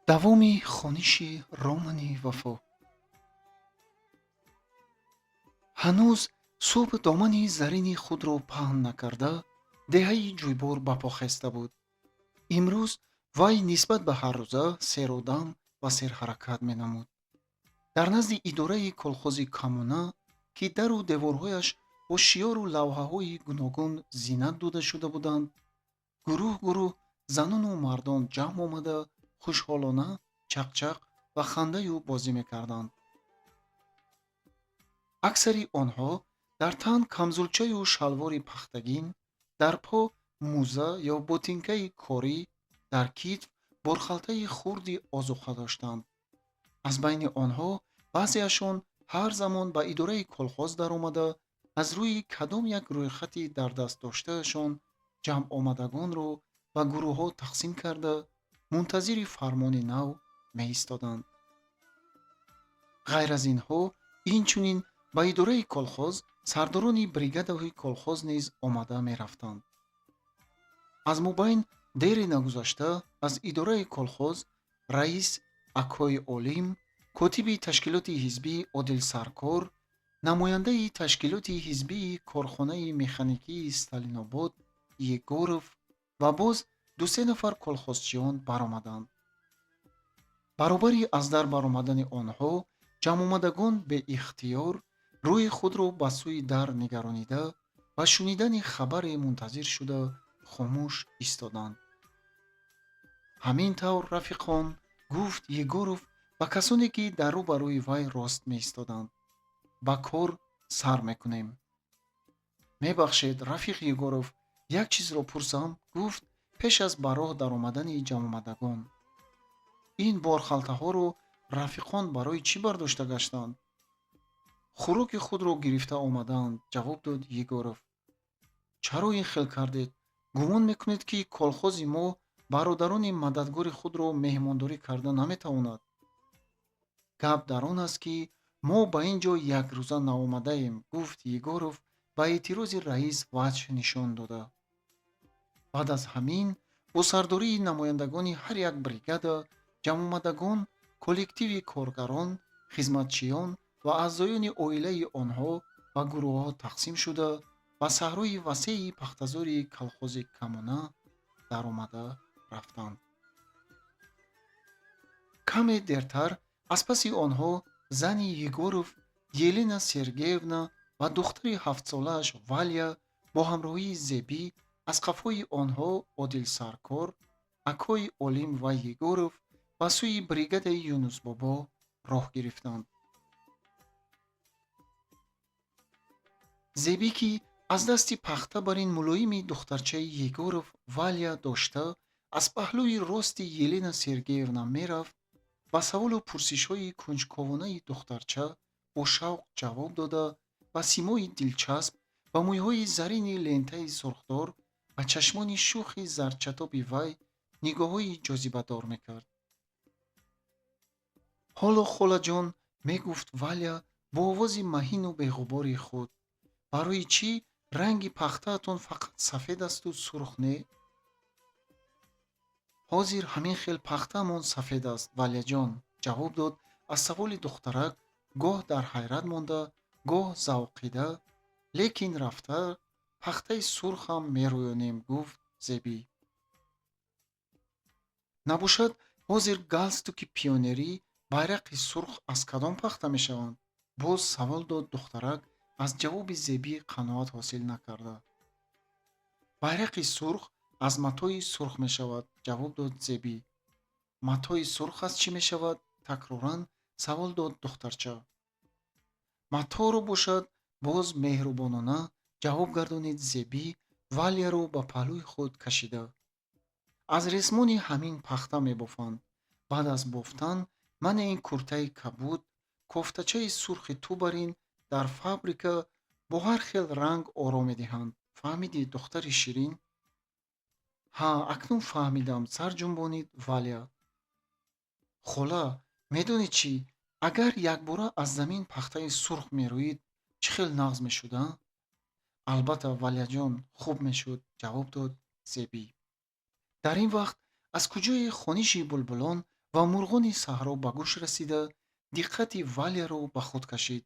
Давоми хониши романи Вафо. Ҳанӯз субҳ домани зарини худро паҳн накарда, деҳаи Ҷӯйбор ба по хеста буд. Имрӯз вай нисбат ба ҳаррӯза серодам ва серҳаракат менамуд. Дар назди идораи колхози Коммуна, ки дару деворҳояш бо шиёру лавҳаҳои гуногун зинат дода шуда буданд, гурӯҳ гурӯҳ занону мардон ҷамъ омада, хушҳолона чақчақ ва хандаю бозӣ мекарданд. Аксари онҳо дар тан камзулчаю шалвори пахтагин, дар по мӯза ё ботинкаи корӣ, дар китф борхалтаи хурди озуқа доштанд. Аз байни онҳо баъзеашон ҳар замон ба идораи колхоз даромада, аз рӯи кадом як рӯйхати дар даст доштаашон ҷамъомадагонро ба гурӯҳҳо тақсим карда, мунтазири фармони нав меистоданд. Ғайр аз инҳо, инчунин ба идораи колхоз сардорони бригадаҳои колхоз низ омада мерафтанд. Аз мобайн дере нагузашта аз идораи колхоз раис Акои Олим, котиби ташкилоти ҳизбӣ Одил Саркор, намояндаи ташкилоти ҳизбии корхонаи механикии Сталинобод Егоров ва боз дусе нафар колхозчиён баромаданд. Баробари аз дар баромадани онҳо ҷамъомадагон беихтиёр рӯи худро ба сӯи дар нигаронида ва шунидани хабаре мунтазир шуда, хомӯш истоданд. Ҳамин тавр, рафиқон, гуфт Егоров ба касоне, ки дар рӯ ба рӯи вай рост меистоданд, ба кор сар мекунем. Мебахшед, рафиқ Егоров, як чизро пурсам, гуфт пеш аз ба роҳ даромадани ҷамъомадагон. Ин борхалтаҳоро рафиқон барои чӣ бардошта гаштанд? Хӯроки худро гирифта омадаанд, ҷавоб дод Егоров. Чаро ин хел кардед? Гумон мекунед, ки колхози мо бародарони мададгори худро меҳмондорӣ карда наметавонад? Гап дар он аст, ки мо ба ин ҷо якрӯза наомадаем, гуфт Егоров ба эътирози раис ваҷҳ нишон дода. Баъд аз ҳамин бо сардории намояндагони ҳар як бригада ҷамъомадагон, коллективи коргарон, хизматчиён ва аъзоёни оилаи онҳо ба гурӯҳҳо тақсим шуда, ба саҳрои васеи пахтазори колхози Коммуна даромада рафтанд. Каме дертар аз паси онҳо зани Егоров Елена Сергеевна ва духтари ҳафтсолааш Валя бо ҳамроҳии Зебӣ, аз қафои онҳо Одил Саркор, Акои Олим ва Егоров ба сӯи бригадаи Юнусбобо роҳ гирифтанд. Зебӣ, ки аз дасти пахта бар ин мулоими духтарчаи Егоров Валя дошта, аз паҳлӯи рости Елена Сергеевна мерафт, ба саволу пурсишҳои кунҷковонаи духтарча бо шавқ ҷавоб дода, ба симои дилчасб, ба мӯйҳои зарини лентаи сурхдор, ба чашмони шӯхи зардчатоби вай нигоҳҳои ҷозибадор мекард. Ҳоло, холаҷон, мегуфт Валя бо овози маҳину беғубори худ, барои чӣ ранги пахтаатон фақат сафед асту сурх не? Ҳозир ҳамин хел пахтаамон сафед аст, Валяҷон, ҷавоб дод аз саволи духтарак гоҳ дар ҳайрат монда, гоҳ завқида, лекин рафта пахтаи сурхам мерӯёнем, гуфт Зебӣ. Набошад, ҳозир галстуки пионерӣ, байрақи сурх аз кадом пахта мешаванд? Боз савол дод духтарак аз ҷавоби Зебӣ қаноат ҳосил накарда. Байрақи сурх аз матои сурх мешавад, ҷавоб дод Зебӣ. Матои сурх аз чӣ мешавад? Такроран савол дод духтарча. Маторо бошад, боз меҳрубонона ҷавоб гардонид Зебӣ, Валяро ба паҳлӯи худ кашида. Аз ресмони ҳамин пахта мебофанд. Баъд аз бофтан мана ин куртаи кабуд, кофтачаи сурхи ту бар ин дар фабрика бо ҳар хел ранг оро медиҳанд. Фаҳмидӣ, духтари ширин? Ҳа, акнун фаҳмидам, сар ҷунбонид Валя. Хола, медонӣ чӣ, агар якбора аз замин пахтаи сурх мерӯид, чӣ хел нағз мешуд, а? Албатта, Валяҷон, хуб мешуд, ҷавоб дод Зебӣ. Дар ин вақт аз куҷое хониши булбулон ва мурғони саҳро ба гӯш расида, диққати Валяро ба худ кашид.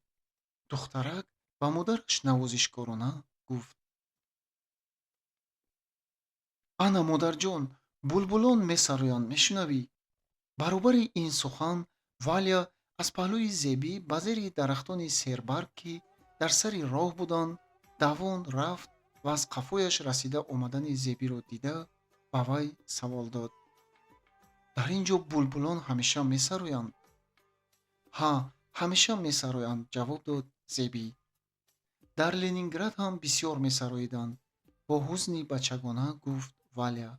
Духтарак ба модараш навозишкорона гуфт: «Ана, модарҷон, булбулон месароянд, мешунавӣ?» Баробари ин сухан Валя аз паҳлӯи Зебӣ ба зери дарахтони сербарг, ки дар сари роҳ буданд, давон рафт ва аз қафояш расида омадани Зебиро дида, ба вай савол дод: «Дар ин ҷо булбулон ҳамеша месароянд?» «Ҳа, ҳамеша месароянд», ҷавоб дод Зебӣ. «Дар Ленинград ҳам бисёр месароиданд», бо ҳузни бачагона гуфт Валя.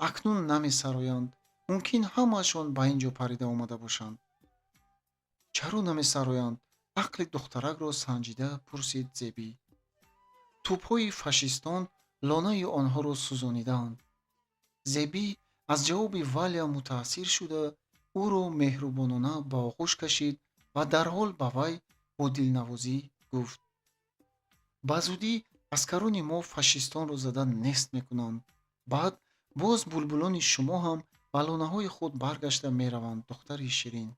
«Акнун намесароянд. Мумкин, ҳамаашон ба ин ҷо парида омада бошанд». «Чаро намесароянд?» ақли духтаракро санҷида пурсид Зебӣ. «Тӯбҳои фашистон лонаи онҳоро сӯзонидаанд». Зебӣ аз ҷавоби Валя мутаассир шуда, ӯро меҳрубонона ба оғӯш кашид ва дарҳол ба вай бо дилнавозӣ гуфт: «Ба зудӣ аскарони мо фашистонро зада нест мекунанд. Баъд боз булбулони шумо ҳам ба лонаҳои худ баргашта мераванд, духтари ширин».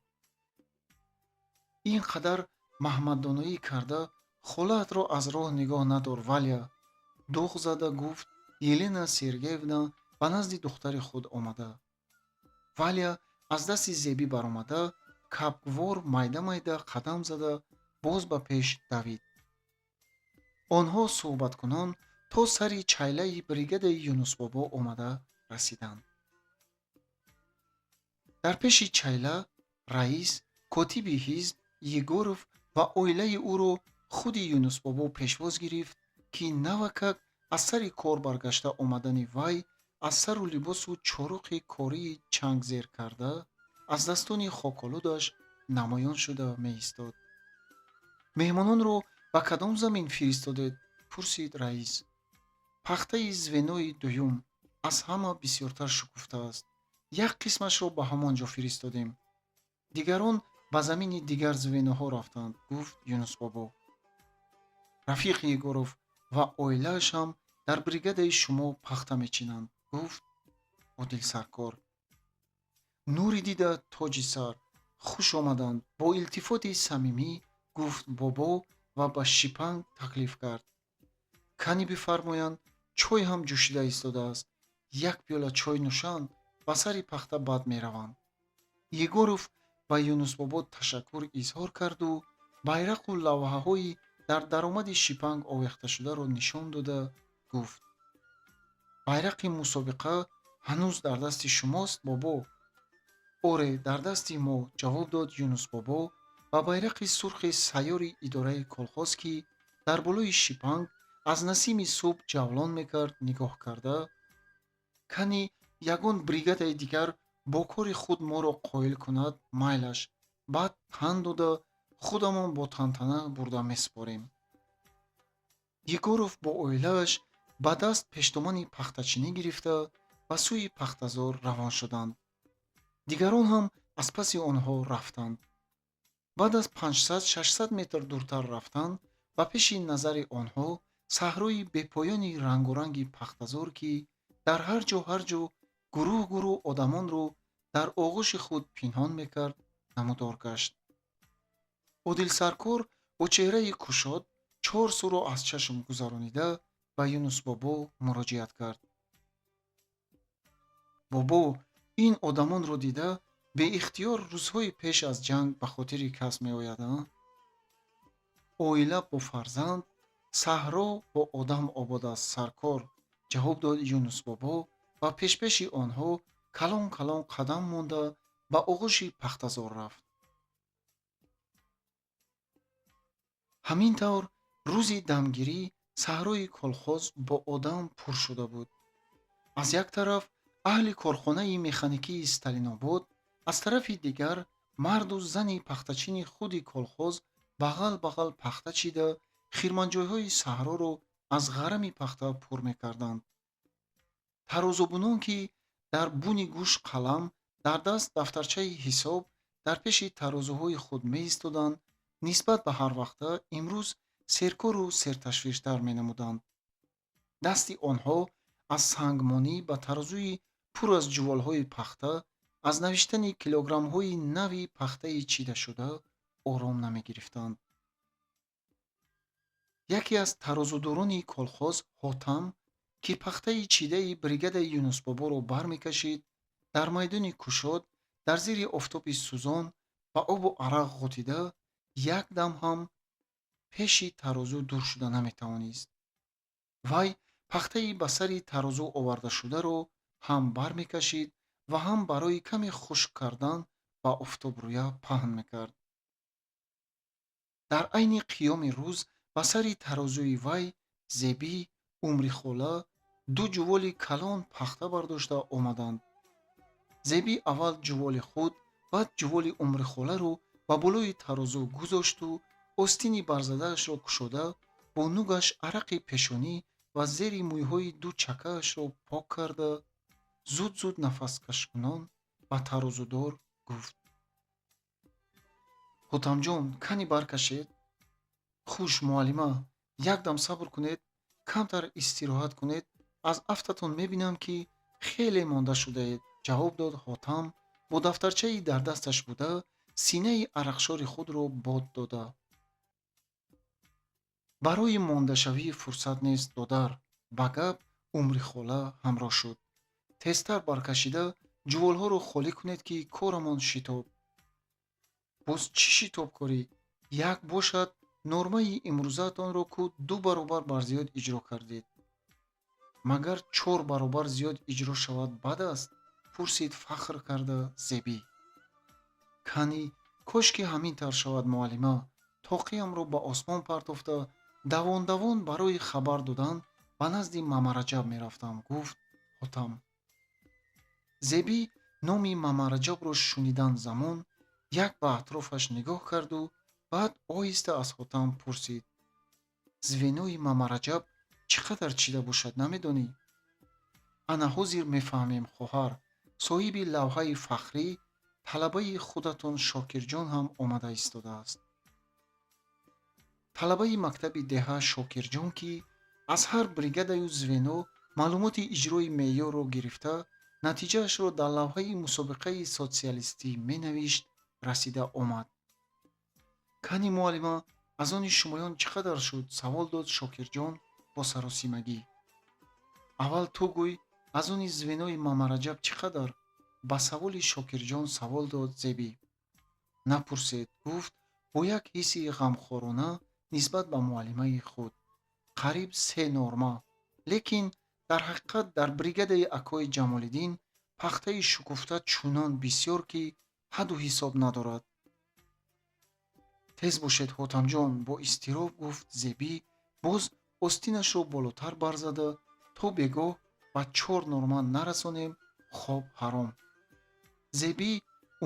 «Ин қадар маҳмаддоноӣ карда, холаатро аз роҳ нигоҳ надор, Валя», дуғ зада гуфт Елена Сергеевна ба назди духтари худ омада. Валя аз дасти Зебӣ баромада, кабквор майда-майда қадам зада, боз ба пеш давид. Онҳо суҳбаткунон то сари чайлаи бригадаи Юнусбобо омада расиданд. Дар пеши чайла раис, котиби ҳизб Егоров ва оилаи ӯро худи Юнусбобо пешвоз гирифт, ки навакак аз сари кор баргашта омадани вай аз сару либосу чоруқи кории чангзер карда, аз дастони хоколудаш намоён шуда меистод. «Меҳмононро ба кадом замин фиристодед?» пурсид раис. «Пахтаи звенои дуюм аз ҳама бисёртар шукуфтааст. Як қисмашро ба ҳамон ҷо фиристодем. Дигарон ба замини дигар звеноҳо рафтанд», гуфт Юнусбобо. «Рафиқ Егоров ва оилааш ҳам дар бригадаи шумо пахта мечинанд», гуфт Одилсаркор. «Нури дида, тоҷи сар, хуш омаданд», бо илтифоти самимӣ гуфт бобо ва ба шипанг таклиф кард. «Кани бифармоянд, чой ҳам ҷӯшида истодааст. Як пиёла чой нӯшанд, ба сари пахта бад мераванд». Егоров ба Юнусбобо ташаккур изҳор карду байрақу лавҳаҳои дар даромади шипанг овехташударо нишон дода гуфт: «Байрақи мусобиқа ҳанӯз дар дасти шумост, бобо?» «Оре, дар дасти мо», ҷавоб дод Юнусбобо ва байрақи сурхи сайёри идораи колхоз, ки дар болои шипанг аз насими субҳ ҷавлон мекард, нигоҳ карда: «Кани ягон бригадаи дигар бо кори худ моро қоил кунад, майлаш, баъд тан дода, худамон бо тантана бурда месупорем». Егоров бо оилааш ба даст пештомани пахтачинӣ гирифта, ба сӯи пахтазор равон шуданд. Дигарон ҳам аз паси онҳо рафтанд. Баъд аз 500-600 метр дуртар рафтан, ба пеши назари онҳо саҳрои бепоёни рангоранги пахтазор, ки дар ҳар ҷо ҳар ҷо гурӯҳ гурӯҳ одамонро дар оғӯши худ пинҳон мекард, намудор гашт. Одилсаркор бо чеҳраи кушод чор сӯро аз чашм гузаронида, ба Юнусбобо муроҷиат кард: «Бобо, ин одамонро дида, беихтиёр рӯзҳои пеш аз ҷанг ба хотири кас меояд, а? Оила бо фарзанд, саҳро бо одам обод аст, саркор», ҷавоб дод Юнусбобо ва пешпеши онҳо калон калон қадам монда, ба оғӯши пахтазор рафт. Ҳамин тавр рӯзи дамгирӣ саҳрои колхоз бо одам пур шуда буд. Аз як тараф аҳли корхонаи механикии Сталинобод, аз тарафи дигар марду зани пахтачини худи колхоз бағал бағал пахта чида, хирманҷойҳои саҳроро аз ғарами пахта пур мекарданд. Тарозубунон, ки дар буни гӯш қалам, дар даст дафтарчаи ҳисоб, дар пеши тарозуҳои худ меистоданд, нисбат ба ҳарвақта имрӯз серкору серташвиштар менамуданд. Дасти онҳо аз сангмонӣ ба тарозуи пур аз ҷуволҳои пахта аз навиштани килограммҳои нави пахтаи чидашуда ором намегирифтанд. Яке аз тарозудорони колхоз, Ҳотам, ки пахтаи чидаи бригадаи Юнусбоборо бармекашид, дар майдони кушод, дар зери офтоби сӯзон, ба обу арақ ғутида, як дам ҳам пеши тарозу дур шуда наметавонист. Вай пахтаи ба сари тарозу овардашударо ҳам бармекашид ва ҳам барои каме хушк кардан ба офтобрӯя паҳн мекард. Дар айни қиёми рӯз ба сари тарозуи вай Зебӣ, Умрихола ду ҷуволи калон пахта бардошта омаданд. Зебӣ аввал ҷуволи худ, баъд ҷуволи Умрихоларо ба болои тарозу гузошту остини барзадаашро кушода, бо нугаш арақи пешонӣ ва зери мӯйҳои ду чакаашро пок карда, зуд-зуд нафаскашкунон ба тарозудор гуфт: «Ҳотамҷон, кани баркашед?» «Хуш, муаллима, якдам сабр кунед, камтар истироҳат кунед, аз афтатон мебинам, ки хеле монда шудаед», ҷавоб дод Ҳотам, бо дафтарчаи дар дасташ буда синаи арақшори худро бод дода. «Барои мондашавӣ фурсат нест, додар», ба гап Умрихола ҳамроҳ шуд. «Тезтар баркашида ҷуволҳоро холӣ кунед, ки корамон шитоб». «Боз чӣ шитобкорӣ? Як бошад, нормаи имрӯзаатонро ку ду баробар барзиёд иҷро кардед». «Магар чор баробар зиёд иҷро шавад, бад аст?» пурсид фахр карда Зебӣ. «Кани, кошки ҳамин тавр шавад, муаллима, тоқиямро ба осмон партофта, давон-давон барои хабар додан ба назди Мамараҷаб мерафтам», гуфт Ҳотам. Зебӣ номи Мамараҷабро шунидан замон як ба атрофаш нигоҳ карду баъд оҳиста аз Ҳотам пурсид: «Звенои Мамараҷаб чӣ қадар чида бошад, намедонӣ?» «Ана ҳозир мефаҳмем, хоҳар, соҳиби лавҳаи фахрӣ, талабаи худатон Шокирҷон ҳам омада истодааст». Талабаи мактаби деҳа Шокирҷон, ки аз ҳар бригадаю звено маълумоти иҷрои меъёрро гирифта, натиҷаашро дар лавҳаи мусобиқаи социалистӣ менавишт, расида омад. «Кани, муаллима, аз они шумоён чӣ қадар шуд?» савол дод Шокирҷон бо саросимагӣ. «Аввал ту гӯй, аз они звенои Мамараҷаб чӣ қадар?» ба саволи Шокирҷон савол дод Зебӣ. «Напурсед», гуфт бо як ҳисси ғамхорона нисбат ба муаллимаи худ. «Қариб се норма. Лекин дар ҳақиқат дар бригадаи акои Ҷамолиддин пахтаи шукуфта чунон бисёр, ки ҳадду ҳисоб надорад». «Тез бошед, Ҳотамҷон», бо изтироб гуфт Зебӣ, боз остинашро болотар барзада, «то бегоҳ ба чор норма нарасонем, хоб ҳаром». Зебӣ,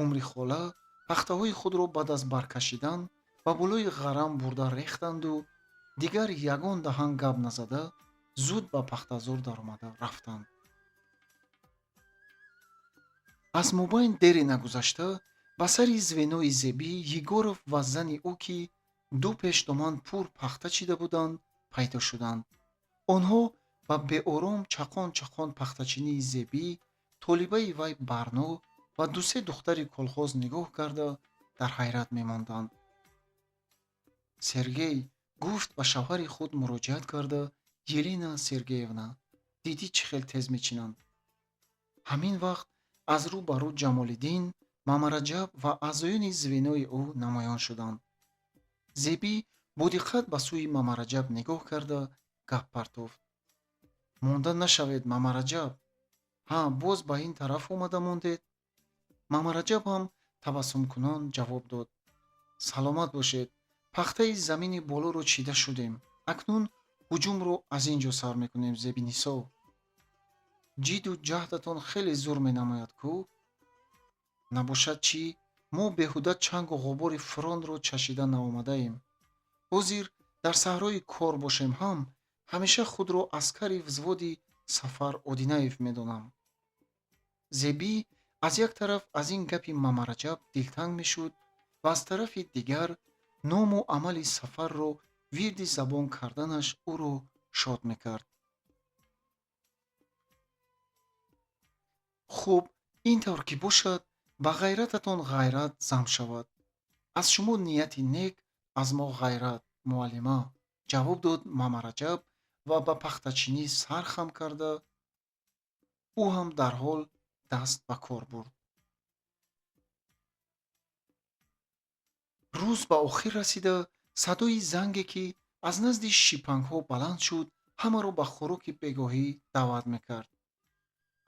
Умрихола пахтаҳои худро баъд аз баркашидан ба болои ғарам бурда рехтанду дигар ягон даҳан гап назада, зуд ба пахтазор даромада рафтанд. Аз мобайн дере нагузашта ба сари звенои Зебӣ Егоров ва зани ӯ, ки ду пешдоман пур пахта чида буданд, пайдо шуданд. Онҳо ба беором чақон-чақон пахтачинии Зебӣ, толибаи вай Барно ва дусе духтари колхоз нигоҳ карда, дар ҳайрат мемонданд. «Сергей», гуфт ба шавҳари худ муроҷиат карда Елена Сергеевна, «дидӣ, чӣ хел тез мечинанд?» Ҳамин вақт аз рӯ ба рӯ Ҷамолиддин, Мамараҷаб ва аъзоёни звенои ӯ намоён шуданд. Зебӣ бо диққат ба сӯи Мамараҷаб нигоҳ карда, гап партофт: «Монда нашавед, Мамараҷаб. Ҳа, боз ба ин тараф омада мондед?» Мамараҷаб ҳам табассумкунон ҷавоб дод: «Саломат бошед, пахтаи замини болоро чида шудем, акнун ҳуҷумро аз ин ҷо сар мекунем, Зебинисо. Ҷиду ҷаҳдатон хеле зур менамояд ку?» «Набошад чӣ, мо беҳуда чангу ғубори фронтро чашида наомадаем. Ҳозир дар саҳрои кор бошем ҳам, ҳамеша худро аскари взводи Сафар Одинаев медонам». Зебӣ аз як тараф аз ин гапи Мамараҷаб дилтанг мешуд ва аз тарафи дигар ному амали Сафарро вирди забон карданаш ӯро шод мекард. «Хуб, Ин тавр ки бошад, ба ғайрататон ғайрат зам шавад. Аз шумо нияти нек, аз мо ғайрат, муаллима, ҷавоб дод Мамараҷаб ва ба пахтачинӣ сар хам карда, ӯ ҳам дарҳол даст ба кор бурд. Рӯз ба охир расида, садои занге, ки аз назди шипангҳо баланд шуд, ҳамаро ба хӯроки бегоҳӣ даъват мекард.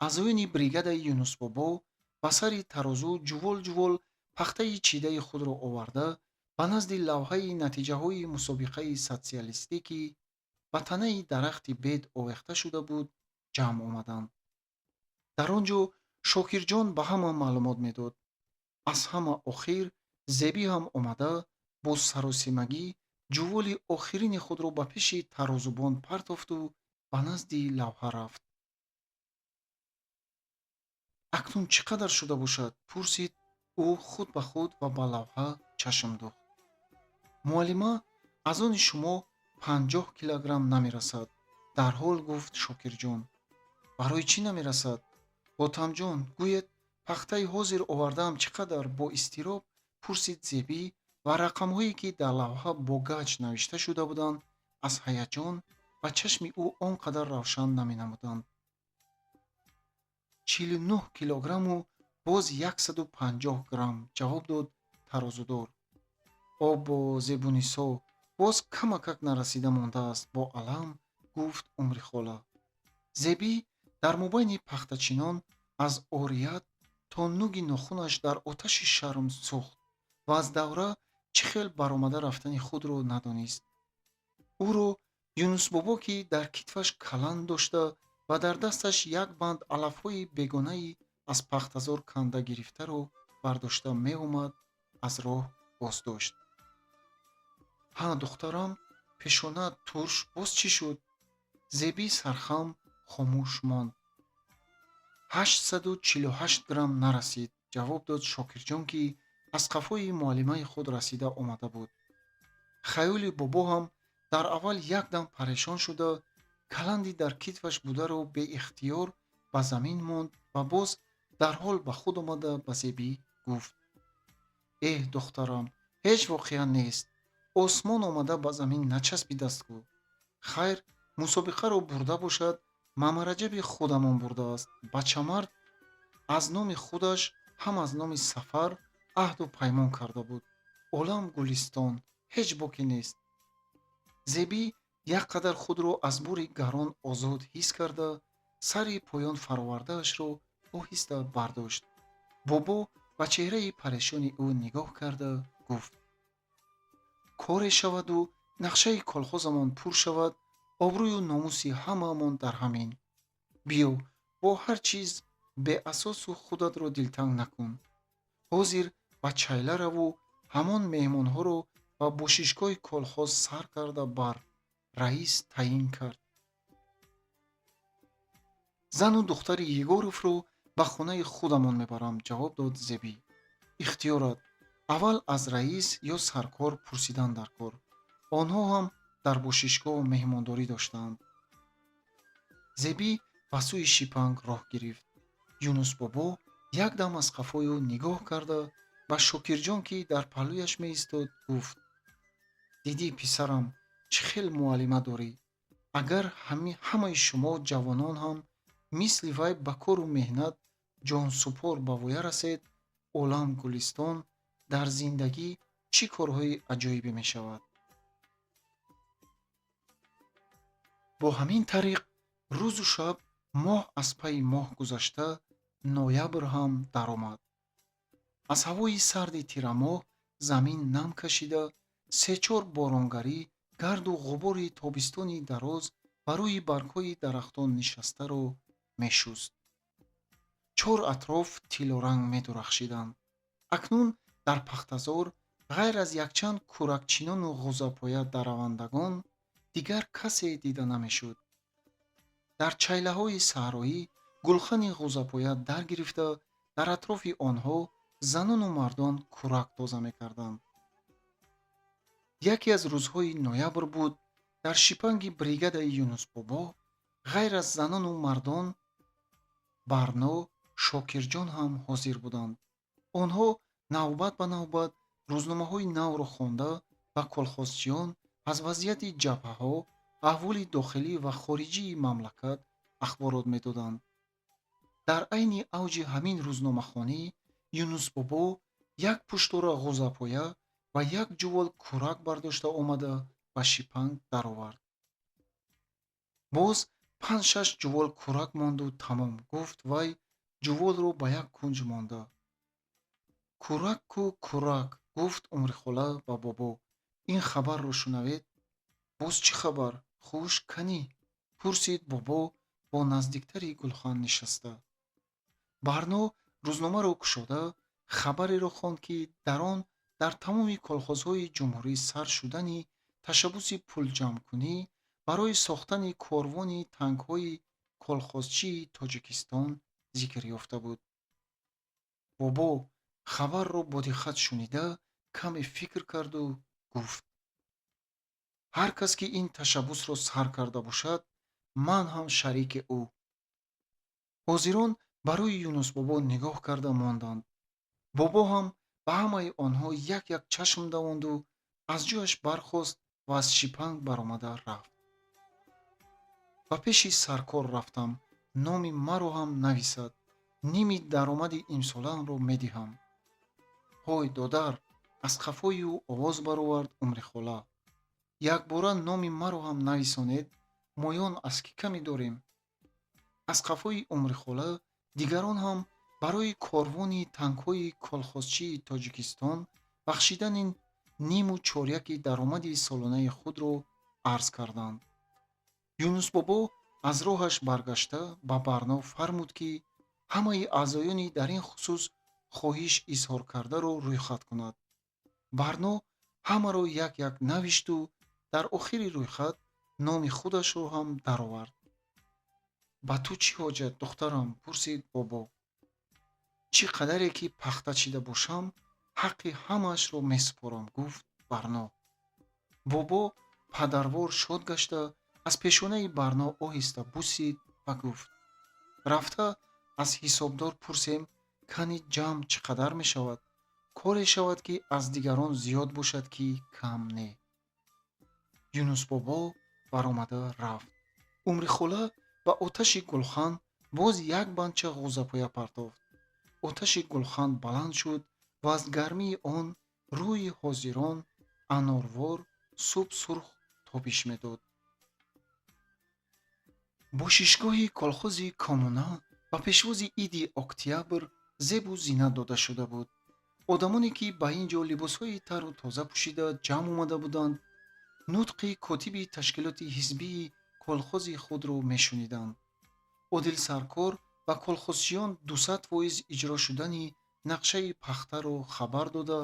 Аъзоёни бригадаи Юнусбобо ба сари тарозу ҷувол-ҷувол пахтаи чидаи худро оварда, ба назди лавҳаи натиҷаҳои мусобиқаи социалистӣ, ки ба танаи дарахти бед овехта шуда буд, ҷамъ омаданд. Дар он ҷо Шокирҷон ба ҳама маълумот медод. Аз ҳама охир Зебӣ ҳам омада, бо саросимагӣ ҷуволи охирини худро ба пеши тарозубон партофту ба назди лавҳа рафт. Акнун чӣ қадар шуда бошад? Пурсид ӯ худ ба худ ва ба лавҳа чашм духт. Муаллима, аз они шумо 50 килограмм намерасад, дарҳол гуфт Шокирҷон. Барои чӣ намерасад? Ботамҷон, гӯед, пахтаи ҳозир овардаам чӣ қадар? Бо изтироб пурсид Зебӣ ва рақамҳое, ки дар лавҳа бо гач навишта шуда буданд, аз ҳаяҷон ба чашми ӯ он қадар равшан наменамуданд. 49 килограмму боз 150 грамм, ҷавоб дод тарозудор. Обо, Зебунисо, боз камакак нарасида мондааст, бо алам гуфт Умрихола. Зебӣ дар мобайни пахтачинон аз орият то нуги нохунаш дар оташи шарм сӯхт ва аз давра чӣ хел баромада рафтани худро надонист. Ӯро Юнусбобо, ки дар китфаш каланд дошта ва дар дасташ як банд алафҳои бегонаи аз пахтазор канда гирифтаро бардошта меомад, аз роҳ боздошт. Ҳа, духтарам, пешонаат турш, боз чӣ шуд? Зебӣ сархам хомӯш монд. 848 грамм нарасид, ҷавоб дод Шокирҷон, ки аз қафои муаллимаи худ расида омада буд. Хаёли бобо ҳам дар аввал якдам парешон шуда, каланди дар китфаш бударо беихтиёр ба замин монд ва боз дарҳол ба худ омада ба Зебӣ гуфт: Эҳ, духтарам, ҳеҷ воқеа нест. Осмон омада ба замин начаспидастку. Хайр, мусобиқаро бурда бошад, Мамараҷаби худамон бурдааст. Бачамард аз номи худаш ҳам аз номи Сафар аҳду паймон карда буд. Олам гулистон, ҳеҷ боке нест. Зебӣ як қадар худро аз бори гарон озод ҳис карда, сари поён фаровардаашро оҳиста бардошт. Бобо ба чеҳраи парешони ӯ нигоҳ карда гуфт: Коре шаваду нақшаи колхозамон пур шавад, обрӯю номуси ҳамаамон дар ҳамин. Биё, бо ҳар чиз беасосу худатро дилтанг накун. Ҳозир ба чайла раву ҳамон меҳмонҳоро ба бошишгоҳи колхоз сар карда бар. Раис таъин кард. Зану духтари Егоровро ба хонаи худамон мебарам, ҷавоб дод Зебӣ. Ихтиёрат, аввал аз раис ё саркор пурсидан дар кор. Онҳо ҳам дар бошишгоҳ меҳмондорӣ доштаанд. Зебӣ ба сӯи шипанг роҳ гирифт. Юнусбобо якдам аз қафои ӯ нигоҳ карда, ба Шокирҷон, ки дар паҳлӯяш меистод, гуфт: Дидӣ, писарам, чӣ хел муаллима дорӣ? Агар ҳамаи шумо ҷавонон ҳам мисли вай ба кору меҳнат ҷонсупор ба воя расед, олам гулистон, дар зиндагӣ чӣ корҳои аҷоибе мешавад. Бо ҳамин тариқ рӯзу шаб, моҳ аз пайи моҳ гузашта, ноябр ҳам даромад. Аз ҳавои сарди тирамоҳ замин нам кашида, се-чор боронгарӣ гарду ғубори тобистони дароз ба рӯи баргҳои дарахтон нишастаро мешуст. Чор атроф тиллоранг медурахшиданд. Акнун дар пахтазор ғайр аз якчанд кӯракчинону ғӯзапоя даравандагон дигар касе дида намешуд. Дар чайлаҳои саҳроӣ гулхани ғӯзапоя дар гирифта, дар атрофи онҳо занону мардон кӯрак тоза мекарданд. Яке аз рӯзҳои ноябр буд, дар шипанги бригадаи Юнусбобо ғайр аз занону мардон Барно, Шокирҷон ҳам ҳозир буданд. Онҳо навбат ба навбат рӯзномаҳои навро хонда ба колхозчиён аз вазъияти ҷабҳаҳо, аҳволи дохилӣ ва хориҷии мамлакат ахборот медоданд. Дар айни авҷи ҳамин рӯзномахонӣ Юнусбобо як пуштора ғӯзапоя ва як ҷувол кӯрак бардошта омада ба шипанг даровард. Боз 5-6 ҷувол кӯрак монду тамом, гуфт вай ҷуволро ба як кунҷ монда. Кӯрак-ку кӯрак, гуфт Умрихола ба бобо. Ин хабарро шунавед? Боз чӣ хабар? Хуш канӣ? Пурсид бобо бо наздиктари гулхан нишаста. Барно рӯзномаро кушода хабареро хонд, ки дар он дар тамоми колхозҳои ҷумҳурӣ сар шудани ташаббуси пулҷамъкунӣ барои сохтани корвони танкҳои колхозчии Тоҷикистон зикр ёфта буд. Бобо хабарро бо диққат шунида каме фикр карду гуфт: ҳар кас ки ин ташаббусро сар карда бошад, ман ҳам шарики ӯ. Ҳозирон ба рӯи Юнусбобо нигоҳ карда монданд. Бобо ҳам ба ҳамаи онҳо як-як чашм давонду аз ҷояш бархост ва аз шипанг баромада рафт. Ба пеши саркор рафтам, номи маро ҳам нависад, ними даромади имсолаамро медиҳам. Ҳой, додар, аз қафои ӯ овоз баровард Умрихола. Якбора номи маро ҳам нависонед, моён аз кӣ камӣ дорем? Аз қафои Умрихола дигарон ҳам барои корвони танкҳои колхозчии Тоҷикистон бахшидани ниму чоряки даромади солонаи худро арз карданд. Юнусбобо аз роҳаш баргашта ба Барно фармуд, ки ҳамаи аъзоёни дар ин хусус хоҳиш изҳор кардаро рӯйхат кунад. Барно ҳамаро як-як навишту дар охири рӯйхат номи худашро ҳам даровард. Ба ту чӣ ҳоҷат, духтарам? Пурсид бобо. Чӣ қадаре ки пахта чида бошам, ҳаққи ҳамаашро месупорам, гуфт Барно. Бобо падарвор шод гашта аз пешонаи Барно оҳиста бусид ва гуфт: рафта аз ҳисобдор пурсем, кани ҷамъ чӣ қадар мешавад, коре шавад, ки аз дигарон зиёд бошад, ки кам не. Юнусбобо баромада рафт. Умрихола ба оташи гулхан боз як банча ғӯзапоя партофт. Оташи гулхан баланд шуд ва аз гармии он рӯи ҳозирон анорвор суб-сурх тобиш медод. Бошишгоҳи колхози Коммуна ба пешвози иди Октябр зебу зинат дода шуда буд. Одамоне ки ба ин ҷо либосҳои тару тоза пӯшида ҷамъ омада буданд, нутқи котиби ташкилоти ҳизбии колхози худро мешуниданд. Одил саркор ба колхозчиён 200% иҷро шудани нақшаи пахтаро хабар дода,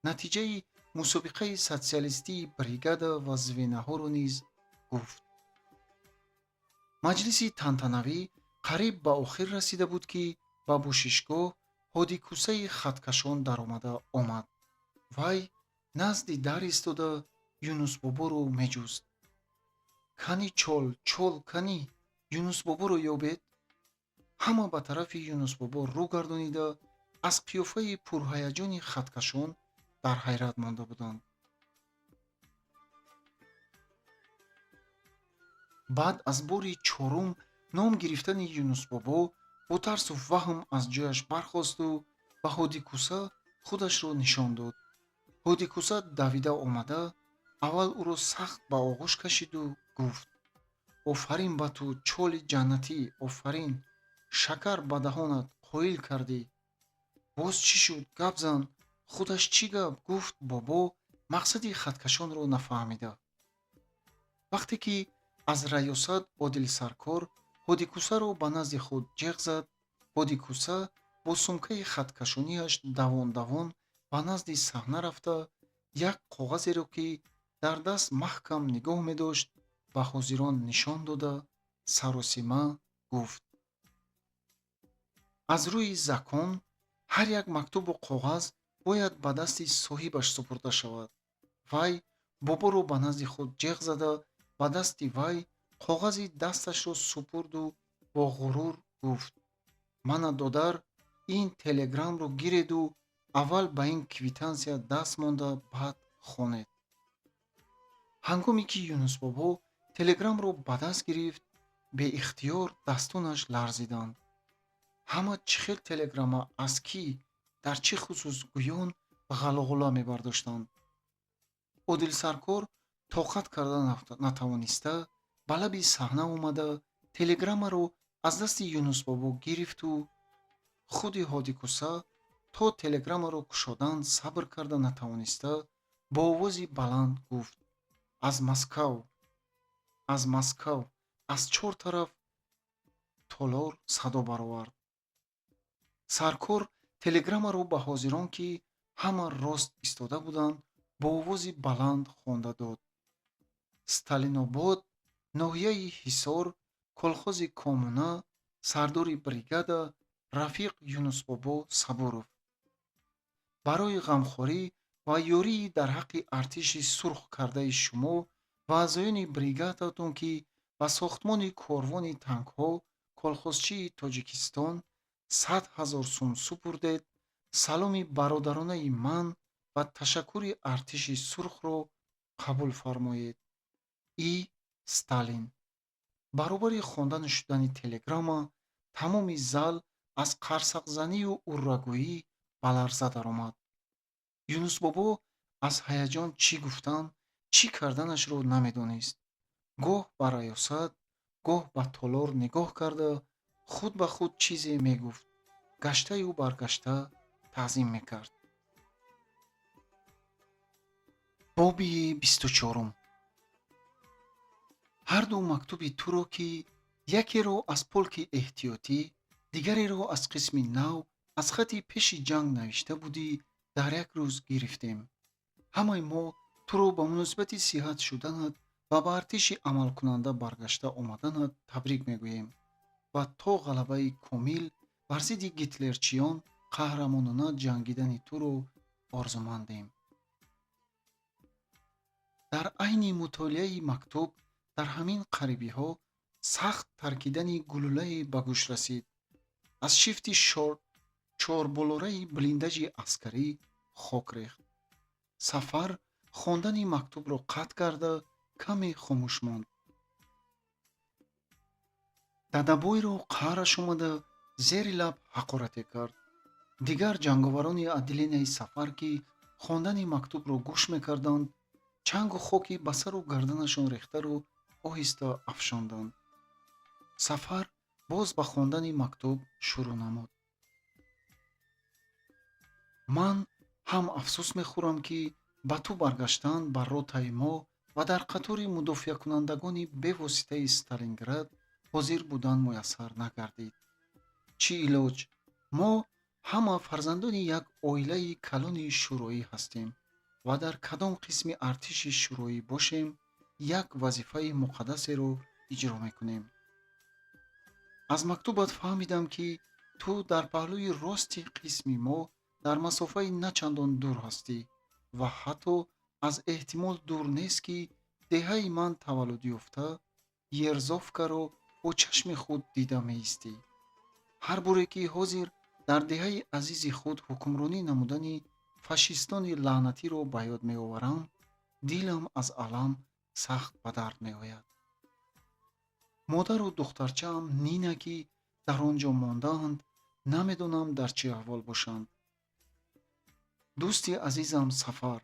натиҷаи мусобиқаи социалистии бригада ва звенаҳоро низ гуфт. Маҷлиси тантанавӣ қариб ба охир расида буд, ки ба бошишгоҳ ҳодикӯсаи хаткашон даромада омад. Вай назди дар истода Юнусбоборо меҷуст. Кани чол, чол кани, Юнусбоборо ёбед? Ҳама ба тарафи Юнусбобо рӯ гардонида аз қиёфаи пурҳаяҷони хаткашон дар ҳайрат монда буданд. Баъд аз бори чорум ном гирифтани Юнусбобо бо тарсу ваҳм аз ҷояш бархосту ба ҳодикӯса худашро нишон дод. Ҳодикӯса давида омада аввал ӯро сахт ба оғӯш кашиду гуфт: офарин ба ту, чоли ҷаннатӣ, офарин! Шакар ба даҳонат қоил кардӣ. Боз чӣ шуд? Гап зан. Худаш чӣ гап? Гуфт бобо мақсади хаткашонро нафаҳмида. Вақте ки аз раёсат Одил саркор ҳодикӯсаро ба назди худ ҷеғ зад, ҳодикӯса бо сумкаи хаткашонияш давон-давон ба назди саҳна рафта як коғазеро, ки дар даст маҳкам нигоҳ медошт, ба ҳозирон нишон дода саросима гуфт: аз рӯи закон ҳар як мактубу коғаз бояд ба дасти соҳибаш супурда шавад. Вай боборо ба назди худ ҷеғ зада ба дасти вай коғази дасташро супурду бо ғурур гуфт: Мана, додар, ин телеграмро гиреду аввал ба ин квитансия даст монда, баъд хонед. Ҳангоме ки Юнусбобо телеграмро ба даст гирифт, беихтиёр дастонаш ларзиданд. Ҳама чӣ хел телеграмма, аз кӣ, дар чӣ хусус гӯён ғалоғула мебардоштанд. Одилсаркор тоқат карда натавониста, ба лаби саҳна омада, телеграммаро аз дасти Юнусбобо гирифту худи Ҳодикуса то телеграммаро кушодан сабр карда натавониста, бо овози баланд гуфт: «Аз Москав, аз Москав!» Аз чор тараф толор садо баровард. Саркор телеграммаро ба ҳозирон, ки ҳама рост истода буданд, бо овози баланд хонда дод: «Сталинобод, ноҳияи Ҳисор, колхози Коммуна, сардори бригада Рафиқ Юнусбобо Сабуров. Барои ғамхорӣ ва ёрии дар ҳаққи Артиши Сурх кардаи шумо ва аъзоёни бригадатон, ки ба сохтмони корвони танкҳо колхозчии Тоҷикистон 100 000 сум супурдед, саломи бародаронаи ман ва ташаккури Артиши Сурхро қабул фармоед. И. Сталин». Баробари хонда шудани телеграмма тамоми зал аз қарсақзанию уррагӯӣ ба ларза даромад. Юнусбобо аз ҳаяҷон чӣ гуфтан, чӣ карданашро намедонист. Гоҳ ба раёсат, гоҳ ба толор нигоҳ карда, худ ба худ чизе мегуфт, гаштаю баргашта таъзим мекард. Боби 24-ум. Ҳарду мактуби туро, ки якеро аз полки эҳтиётӣ, дигареро аз қисми нав аз хати пеши ҷанг навишта будӣ, дар як рӯз гирифтем. Ҳамаи мо туро ба муносибати сиҳат шуданат ва ба артиши амалкунанда баргашта омаданат табрик мегӯем ва то ғалабаи комил бар зидди гитлерчиён қаҳрамонона ҷангидани туро орзумандем. Дар айни мутолиаи мактуб, дар ҳамин қарибиҳо, сахт таркидани гулӯлае ба гӯш расид. Аз шифти чорболораи блиндажи аскарӣ хок рехт. Сафар хондани мактубро қатъ карда, каме хомӯш монд. Дадабойро қаҳраш омада, зери лаб ҳақорате кард. Дигар ҷанговарони отделенияи Сафар, ки хондани мактубро гӯш мекарданд, чангу хоки ба сару гарданашон рехтаро оҳиста афшонданд. Сафар боз ба хондани мактуб шурӯъ намуд: «Ман ҳам афсӯс мехӯрам, ки ба ту баргаштан ба ротаи мо ва дар қатори мудофиакунандагони бевоситаи Сталинград ҳозир будан муяссар нагардид. Чӣ илоҷ, мо ҳама фарзандони як оилаи калони шӯроӣ ҳастем ва дар кадом қисми артиши шӯроӣ бошем, як вазифаи муқаддасеро иҷро мекунем. Аз мактубат фаҳмидам, ки ту дар паҳлӯи рости қисми мо дар масофаи начандон дур ҳастӣ ва ҳатто аз эҳтимол дур нест, ки деҳаи ман таваллудёфта, Ерзовкаро бо чашми худ дида меистӣ. Ҳар боре ки ҳозир дар деҳаи азизи худ ҳукмронӣ намудани фашистони лаънатиро ба ёд меоварам, дилам аз алам сахт ба дард меояд. Модару духтарчаам Нина, ки дар он ҷо мондаанд, намедонам дар чӣ аҳвол бошанд. Дӯсти азизам Сафар,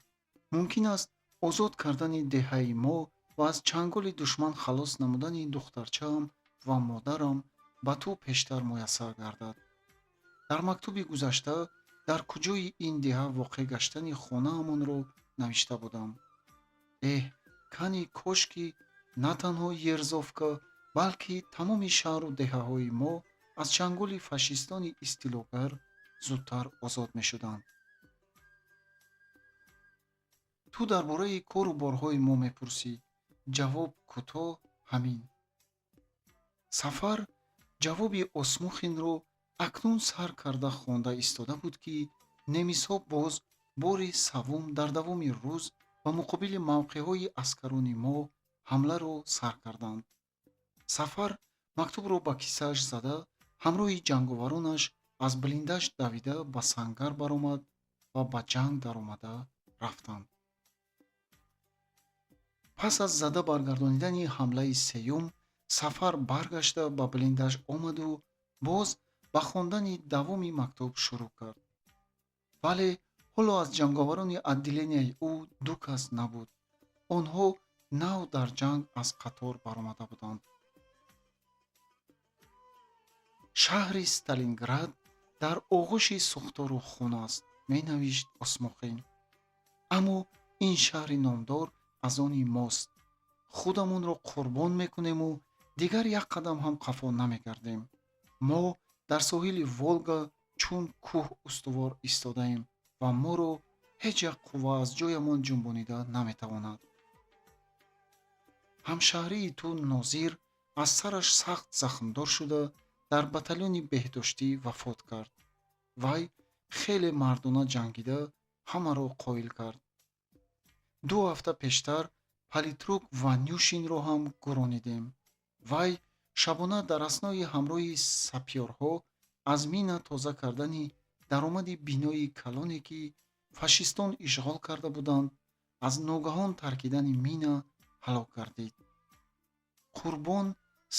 мумкин аст, озод кардани деҳаи мо ва аз чанголи душман халос намудани духтарчаам ва модарам ба ту пештар муяссар гардад. Дар мактуби гузашта дар куҷои ин деҳа воқеъ гаштани хонаамонро навишта будам. Эҳ, кани кош ки на танҳо Ерзовка, балки тамоми шаҳру деҳаҳои мо аз чанголи фашистони истилогар зудтар озод мешуданд. Ту дар бораи кору борҳои мо мепурсӣ. Ҷавоб кӯтоҳ ҳамин». Сафар ҷавоби Осмухинро акнун сар карда хонда истода буд, ки немисҳо боз бори саввум дар давоми рӯз ба муқобили мавқеъҳои аскарони мо ҳамларо сар карданд. Сафар мактубро ба кисааш зада, Ҳамроҳи ҷанговаронаш аз блиндаж давида ба сангар баромад ва ба ҷанг даромада рафтанд. Пас аз зада баргардонидани ҳамлаи сеюм, Сафар баргашта ба блиндаж омаду боз ба хондани давоми мактуб шурӯъ кард. Вале ҳоло аз ҷанговарони отделенияи ӯ ду кас набуд. Онҳо нав дар ҷанг аз қатор баромада буданд. Шаҳри Сталинград дар оғӯши сӯхтору хун аст, менавишт Осмухин. Аммо ин шаҳри номдор аз они мост. Худамонро қурбон мекунему дигар як қадам ҳам қафо намегардем. Мо дар соҳили Волга чун кӯҳ устувор истодаем ва моро ҳеҷ як қувва аз ҷоямон ҷунбонида наметавонад. Ҳамшаҳрии ту Нозир аз сараш сахт захмдор шуда, дар батальони беҳдоштӣ вафот кард. Вай хеле мардона ҷангида, ҳамаро қоил кард. 2 ҳафта пештар политрук Ванюшинро ҳам гуронидем. Вай шабона дар аснои ҳамроҳи сапёрҳо аз мина тоза кардани даромади бинои калоне, ки фашистон ишғол карда буданд, аз ногаҳон таркидани мина ҳалок гардид. Қурбон,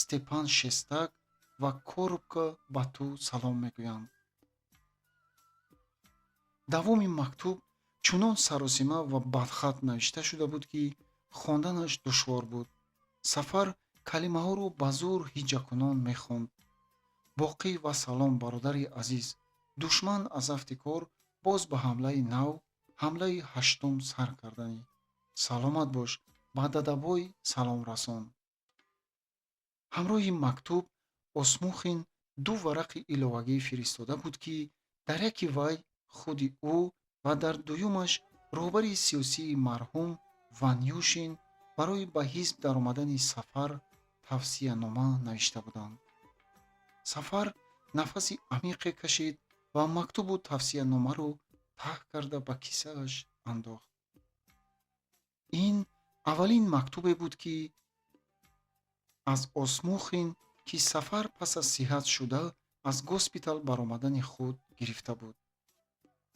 Степан Шестак ва Коробка ба ту салом мегӯянд. Давоми мактуб чунон саросима ва бадхат навишта шуда буд, ки хонданаш душвор буд. Сафар калимаҳоро ба зӯр ҳиҷакунон мехонд. Боқӣ ва салом, бародари азиз. Душман аз афти кор боз ба ҳамлаи нав, ҳамлаи ҳаштум сар карданӣ. Саломат бош, ба Дадабой салом расон. Ҳамроҳи мактуб Осмухин ду варақи иловагӣ фиристода буд, ки дар яке вай худи ӯ ва дар дуюмаш роҳбари сиёсии марҳум Ванюшин барои ба ҳизб даромадани Сафар тавсиянома навишта буданд. Сафар нафаси амиқе кашид ва мактубу тавсияномаро таҳ карда ба кисааш андохт. Ин аввалин мактубе буд, ки аз Осмухин, ки Сафар пас аз сиҳат шуда аз госпитал баромадани худ гирифта буд.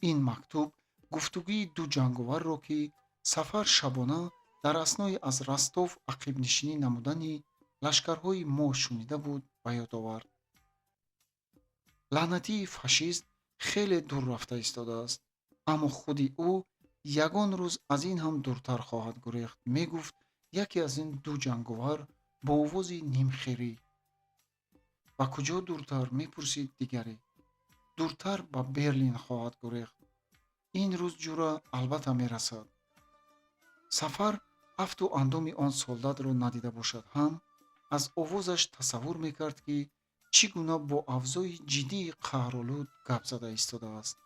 Ин мактуб гуфтугӯи ду ҷанговарро, ки Сафар шабона дар аснои аз Ростов ақибнишинӣ намудани лашкарҳои мо шунида буд, ба ёд овард. Лаънатии фашист хеле дур рафта истодааст, аммо худи ӯ ягон рӯз аз ин ҳам дуртар хоҳад гурехт, мегуфт яке аз ин ду ҷанговар бо овози нимхирӣ. Ба куҷо дуртар? Мепурсид дигаре. Дуртар ба Берлин хоҳад гурехт. Ин рӯз, ҷура, албатта мерасад. Сафар афту андоми он солдатро надида бошад ҳам, аз овозаш тасаввур мекард, ки чӣ гуна бо авзои ҷиддии қаҳролуд гап зада истодааст.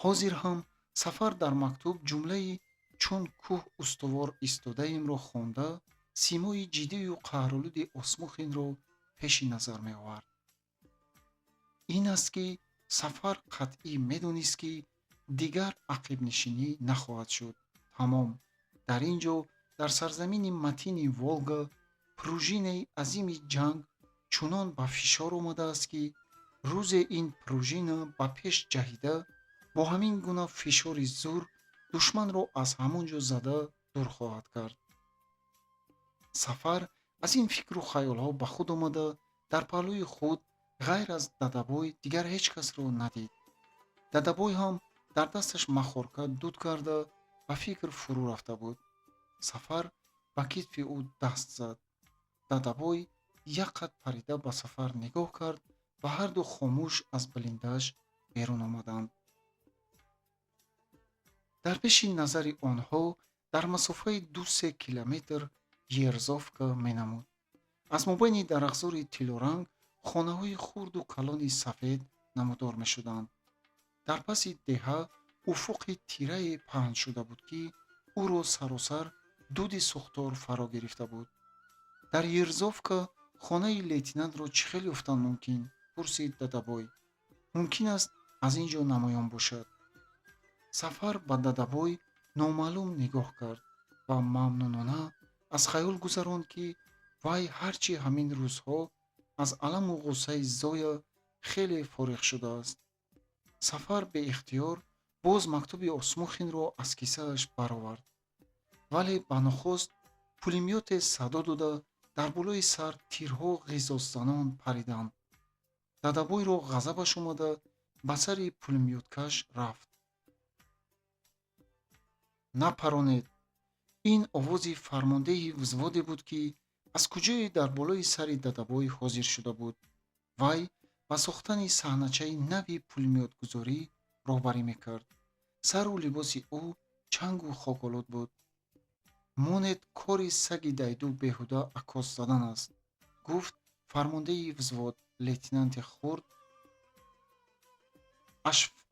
Ҳозир ҳам Сафар дар мактуб ҷумлаи чун кӯҳ устувор истодаемро хонда, симои ҷиддию қаҳролуди Осмухинро пеши назар меовард. Ин аст, ки Сафар қатъӣ медонист, ки дигар ақибнишинӣ нахоҳад шуд. Тамом. Дар ин ҷо, дар сарзамини матини Волга, пружинаи азими ҷанг чунон ба фишор омадааст, ки рӯзе ин пружина ба пеш ҷаҳида, бо ҳамин гуна фишори зур душманро аз ҳамон ҷо зада дур хоҳад кард. Сафар аз ин фикру хаёлҳо ба худ омада, дар паҳлӯи худ ғайр аз Дадабой дигар ҳеҷ касро надид. Дадабой ҳам дар дасташ махорка дуд карда, ба фикр фурӯ рафта буд. Сафар ба китфи ӯ даст зад. Дадабой як қад парида ба Сафар нигоҳ кард ва ҳарду хомӯш аз блиндаж берун омаданд. Дар пеши назари онҳо дар масофаи 2-3 километр Ерзовка менамуд. Аз мобайни дарахтзори тиллоранг хонаҳои хурду калони сафед намудор мешуданд. Дар паси деҳа уфуқи тирае паҳн шуда буд, ки ӯро саросар дуди сӯхтор фаро гирифта буд. Дар Ерзовка хонаи лейтенантро чӣ хел ёфтан мумкин? Пурсид Дадабой. Мумкин аст, аз ин ҷо намоён бошад. Сафар ба Дадабой номаълум нигоҳ кард ва мамнунона аз хаёл гузаронд, ки вай ҳарчи ҳамин рӯзҳо Аз аламу ғуссаи Зоя хеле фориғ шудааст. Сафар беихтиёр боз мактуби Осмухинро аз кисааш баровард. Вале ба нохост пулемёте садо дода, дар болои сар тирҳо ғизоззанон париданд. Дадабойро ғазабаш омада, ба сари пулемёткаш рафт. Напаронед! Ин овози фармондеҳи взводе буд, ки аз куҷое дар болои сари Дадабой ҳозир шуда буд. Вай ба сохтани саҳначаи нави пулемётгузорӣ роҳбарӣ мекард. Сару либоси ӯ чангу хоколуд буд. Монед, кори саги дайду беҳуда аккос задан аст, гуфт фармондеҳи взвод. Лейтенанти хурд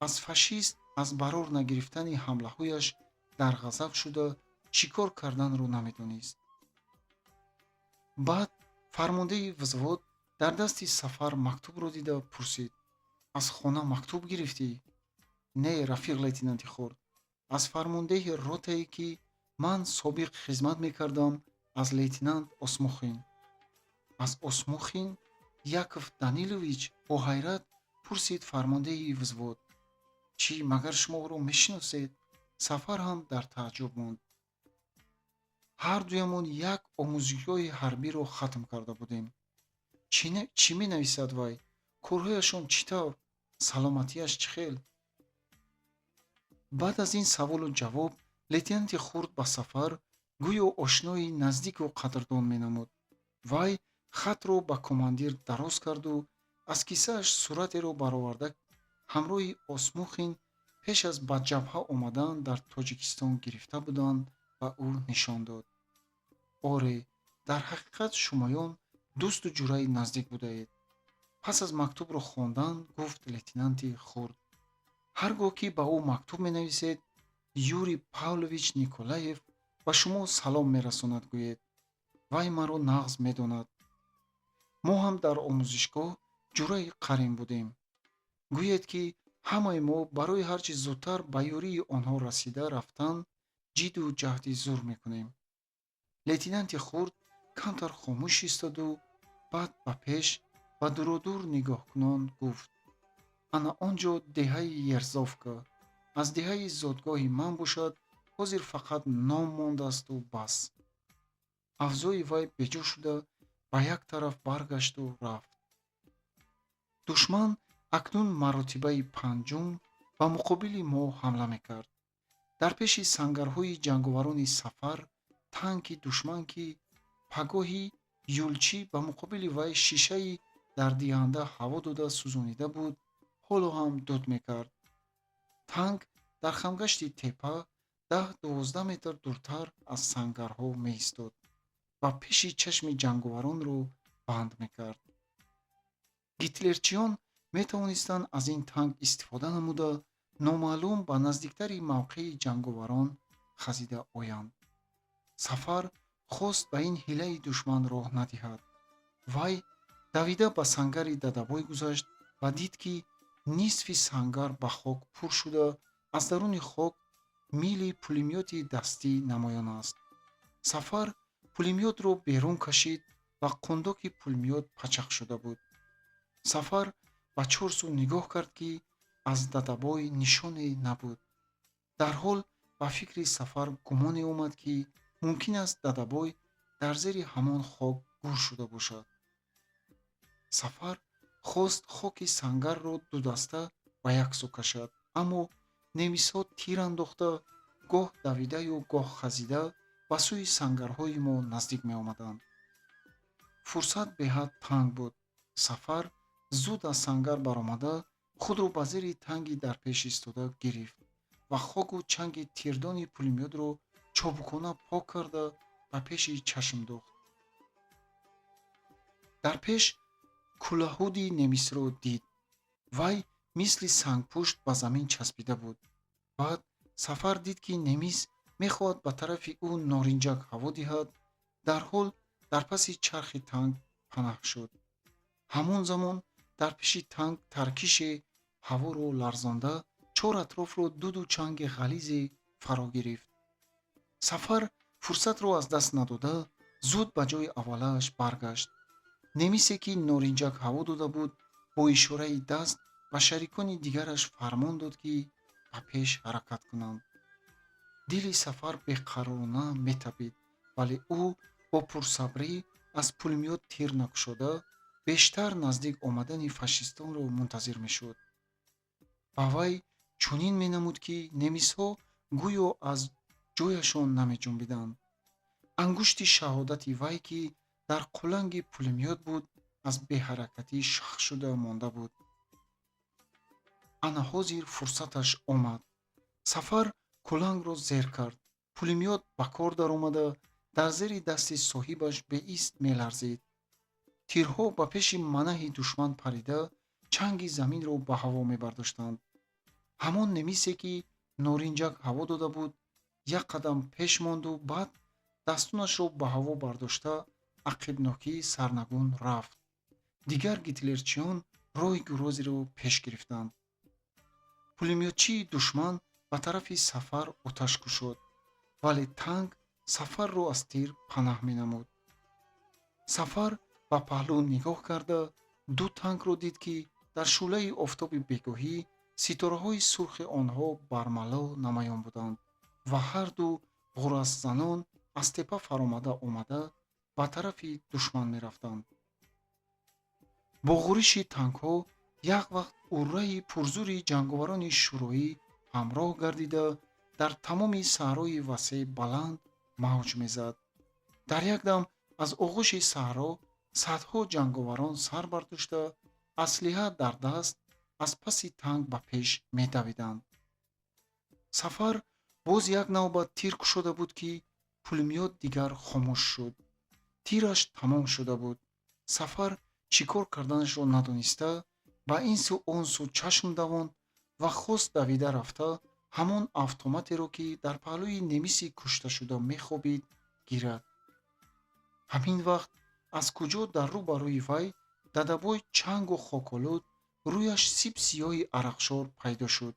аз фашист аз барор нагирифтани ҳамлаҳояш дар ғазаб шуда, чӣ кор карданро намедонист. Баъд фармондеҳи взвод дар дасти Сафар мактубро дида пурсид: «Аз хона мактуб гирифтӣ?» «Не, рафиқ лейтенанти хурд, аз фармондеҳи ротае, ки ман собиқ хизмат мекардам, аз лейтенант Осмухин». «Аз Осмухин Яков Данилович?» — бо ҳайрат пурсид фармондеҳи взвод. «Чӣ, магар шумо ӯро мешиносед?» Сафар ҳам дар тааҷҷуб монд. «Ҳар дуямон як омӯзишгоҳи ҳарбиро хатм карда будем». «Чӣ менависад вай? Корҳояшон чӣ тавр? Саломатиаш чӣ хел?» Баъд аз ин саволу ҷавоб лейтенанти хурд ба Сафар гӯё ошнои наздику қадрдон менамуд. Вай хатро ба командир дароз карду аз кисааш суратеро бароварда, ҳамроҳи Осмухин пеш аз ба ҷабҳа омадан дар Тоҷикистон гирифта буданд, ба ӯ нишон дод. «Оре, дар ҳақиқат шумоён дӯсту ҷураи наздик будаед», пас аз мактубро хондан гуфт лейтенанти хурд. «Ҳар гоҳ ки ба ӯ мактуб менависед, Юрий Павлович Николаев ба шумо салом мерасонад гӯед. Вай маро нағз медонад. Мо ҳам дар омӯзишгоҳ ҷураи қарин будем. Гӯед, ки ҳамаи мо барои ҳарчи зудтар ба ёрии онҳо расида рафтан ҷидду ҷаҳди зур мекунем». Лейтенанти хурд камтар хомӯш истоду баъд ба пеш ба дурудур нигоҳкунон гуфт: «Ана он ҷо деҳаи Ерзовка. Аз деҳаи зодгоҳи ман бошад, ҳозир фақат ном мондаасту бас». Авзои вай беҷо шуда, ба як тараф баргашту рафт. Душман акнун маротибаи панҷум ба муқобили мо ҳамла мекард. Дар пеши сангарҳои ҷанговарони Сафар танки душман, ки пагоҳи Юлчӣ ба муқобили вай шишаи дардиҳанда ҳаво дода сӯзонида буд, ҳоло ҳам дуд мекард. Танк дар хамгашти теппа 10-12 метр дуртар аз сангарҳо меистод ва пеши чашми ҷанговаронро банд мекард. Гитлерчиён метавонистанд аз ин танк истифода намуда, номаълум ба наздиктари мавқеи ҷанговарон хазида оянд. Сафар хост ба ин ҳилаи душман роҳ надиҳад. Вай давида ба сангари Дадабой гузашт ва дид, ки нисфи сангар ба хок пур шуда, аз даруни хок мили пулемёти дастӣ намоён аст. Сафар пулемётро берун кашид ва қундоки пулемёт пачақ шуда буд. Сафар ба чор сӯ нигоҳ кард, ки аз Дадабой нишоне набуд. Дарҳол ба фикри Сафар гумоне омад, ки мумкин аст Дадабой дар зери ҳамон хок гур шуда бошад. Сафар хост хоки сангарро дудаста ба як сӯ кашад, аммо немисҳо тир андохта, гоҳ давидаю гоҳ хазида ба сӯи сангарҳои мо наздик меомаданд. Фурсат беҳад танг буд. Сафар зуд аз сангар баромада, худро ба зери танги дар пеш истода гирифт ва хоку чанги тирдони пулемётро чобукона пок карда, ба пеши чашм духт. Дар пеш кулаҳуди немисро дид. Вай мисли сангпушт ба замин часпида буд. Баъд Сафар дид, ки немис мехоҳад ба тарафи ӯ норинҷак ҳаво диҳад. Дарҳол дар паси чархи танк панаҳ шуд. Ҳамон замон дар пеши танк таркише ҳаворо ларзонда, чор атрофро дуду чанги ғализе фаро гирифт. Сафар фурсатро аз даст надода, зуд ба ҷои аввалааш баргашт. Немисе, ки норинҷак ҳаво дода буд, бо ишораи даст ба шарикони дигараш фармон дод, ки ба пеш ҳаракат кунанд. Дили Сафар беқаророна метапид, вале ӯ бо пурсабрӣ аз пулемёт тир накушода, бештар наздик омадани фашистонро мунтазир мешуд. Ба вай чунин менамуд, ки немисҳо гӯё аз ҷояшон намеҷунбиданд. Ангушти шаҳодати вай, ки дар қуланги пулемёт буд, аз беҳаракатӣ шах шуда монда буд. Ана ҳозир фурсаташ омад. Сафар кулангро зер кард. Пулемёт ба кор даромада, дар зери дасти соҳибаш беист меларзид. Тирҳо ба пеши манаҳи душман парида, чанги заминро ба ҳаво мебардоштанд. Ҳамон немисе, ки норинҷак ҳаво дода буд, як қадам пеш монду, баъд дастонашро ба ҳаво бардошта, ақибнокӣ сарнагун рафт. Дигар гитлерчиён роҳи гурозиро пеш гирифтанд. Пулемётчии душман ба тарафи Сафар оташ кушод, вале танк Сафарро аз тир панаҳ менамуд. Сафар ба паҳлӯ нигоҳ карда, ду танкро дид, ки дар шӯълаи офтоби бегоҳӣ ситораҳои сурхи онҳо бармало намоён буданд ва ҳарду ғурасзанон аз теппа фаромада омада, ба тарафи душман мерафтанд. Бо ғуриши танкҳо як вақт урраи пурзури ҷанговарони шӯроӣ ҳамроҳ гардида, дар тамоми саҳрои васеъ баланд мавҷ мезад. Дар як дам аз оғӯши саҳро садҳо ҷанговарон сар бардошта, аслиҳа дар даст, аз паси танк ба пеш медавиданд. Сафар боз як навбат тир кушода буд, ки пулемёт дигар хомӯш шуд. Тираш тамом шуда буд. Сафар чӣ кор карданашро надониста, ба ин сӯ, он сӯ чашм давонд ва хост давида рафта, ҳамон автоматеро, ки дар паҳлӯи немиси кушташуда мехобид, гирад. Ҳамин вақт аз куҷо дар рӯ ба рӯи вай дадабой чангу хоколуд, рӯяш сип сиёҳи арақшор пайдо шуд.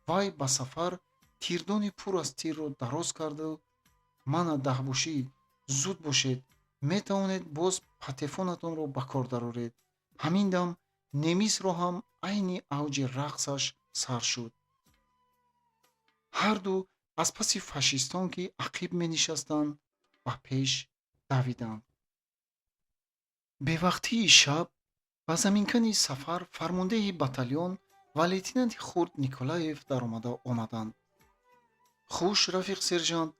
Вай ба Сафар тирдони пур аз тирро дароз карду: «Мана, даҳбошӣ, зуд бошед, метавонед боз патефонатонро ба кор дароред». Ҳамин дам немисро ҳам айни авҷи рақсаш сар шуд. Ҳарду аз паси фашистон, ки ақиб менишастанд, ба пеш давиданд. Бевақтии шаб ба заминкани Сафар фармондеҳи батальон ва лейтенанти хурд Николаев даромада омаданд. «Хуш, рафиқ сержант,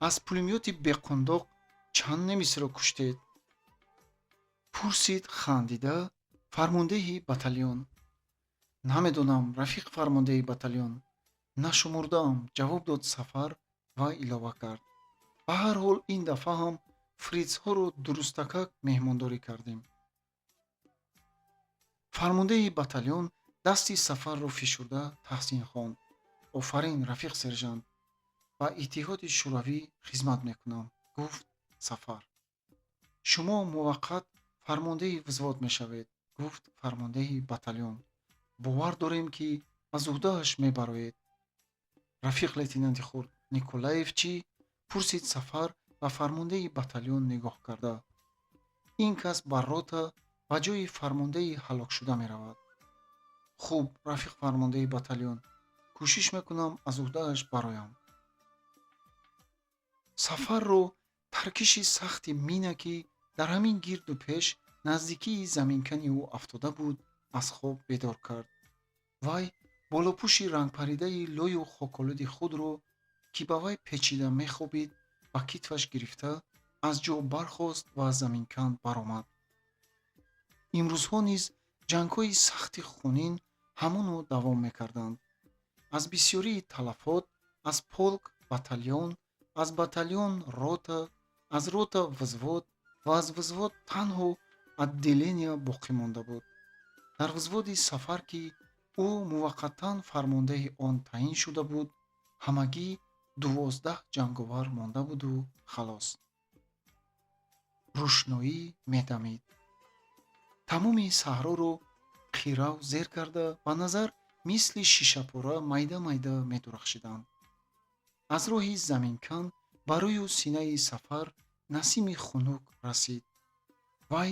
аз пулемёти беқундоқ чанд немисро куштед?» — пурсид хандида фармондеҳи батальон. «Намедонам, рафиқ фармондеҳи батальон, нашумурдаам», — ҷавоб дод Сафар ва илова кард: «Ба ҳар ҳол, ин дафъа ҳам фритсҳоро дурустакак меҳмондорӣ кардем». Фармондеҳи батальон дасти Сафарро фишурда таҳсин хонд: «Офарин, рафиқ сержант!» «Ба Иттиҳоди Шӯравӣ хизмат мекунам», — гуфт Сафар. «Шумо муваққат фармондеҳи взвод мешавед», — гуфт фармондеҳи батальон. «Бовар дорем, ки аз уҳдааш мебароед». «Рафиқ лейтенанти хурд, Николаев чӣ?» — пурсид Сафар ба фармондеҳи батальон нигоҳ карда. «Ин кас ба рота ба ҷои фармондеҳи ҳалокшуда меравад». «Хуб, рафиқ фармондеҳи батальон, кӯшиш мекунам аз уҳдааш бароям». Сафарро таркиши сахти мина, ки дар ҳамин гирду пеш, наздикии заминкани ӯ афтода буд, аз хоб бедор кард. Вай болопӯши рангпаридаи лою хоколуди худро, ки ба вай печида мехобид, ба китфаш гирифта, аз ҷо бархост ва аз заминкан баромад. Имрӯзҳо низ ҷангҳои сахти хунин ҳамоно давом мекарданд. Аз бисёрии талафот аз полк батальон, аз батальон рота, аз рота взвод ва аз взвод танҳо отделения боқӣ монда буд. Дар взводи Сафар, ки ӯ муваққатан фармондеҳи он таъин шуда буд, ҳамагӣ 12 ҷанговар монда буду халос. Рӯшноӣ медамид. Тамоми саҳроро қирав зер карда, ба назар мисли шишапора майда майда медурахшиданд. Аз роҳи заминкан ба рӯю синаи Сафар насими хунук расид. Вай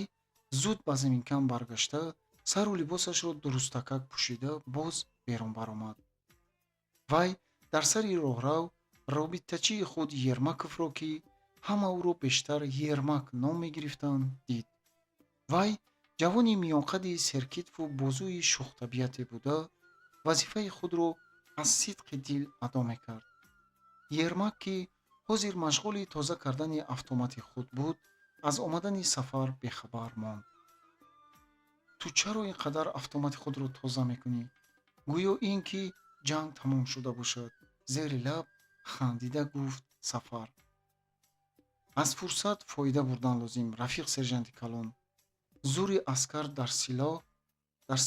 Зуд ба заминкан баргашта, сару либосашро дурустакак пӯшида, боз берун баромад. Вай дар сари роҳрав робитачии худ Ермаковро, ки ҳама ӯро бештар Ермак ном мегирифтанд, дид. Вай ҷавони миёнқади серкитфу бозуи шӯхтабиате буда, вазифаи худро аз сидқи дил адо мекард. Ермак, ки ҳозир машғули тоза кардани автомати худ буд, аз омадани Сафар бехабар монд. «Ту чаро ин қадар автомати худро тоза мекунӣ, гӯё ин ки ҷанг тамом шуда бошад?» — зери лаб хандида гуфт Сафар. «Аз фурсат фоида бурдан лозим, рафиқ сержанти калон. Зури аскар дар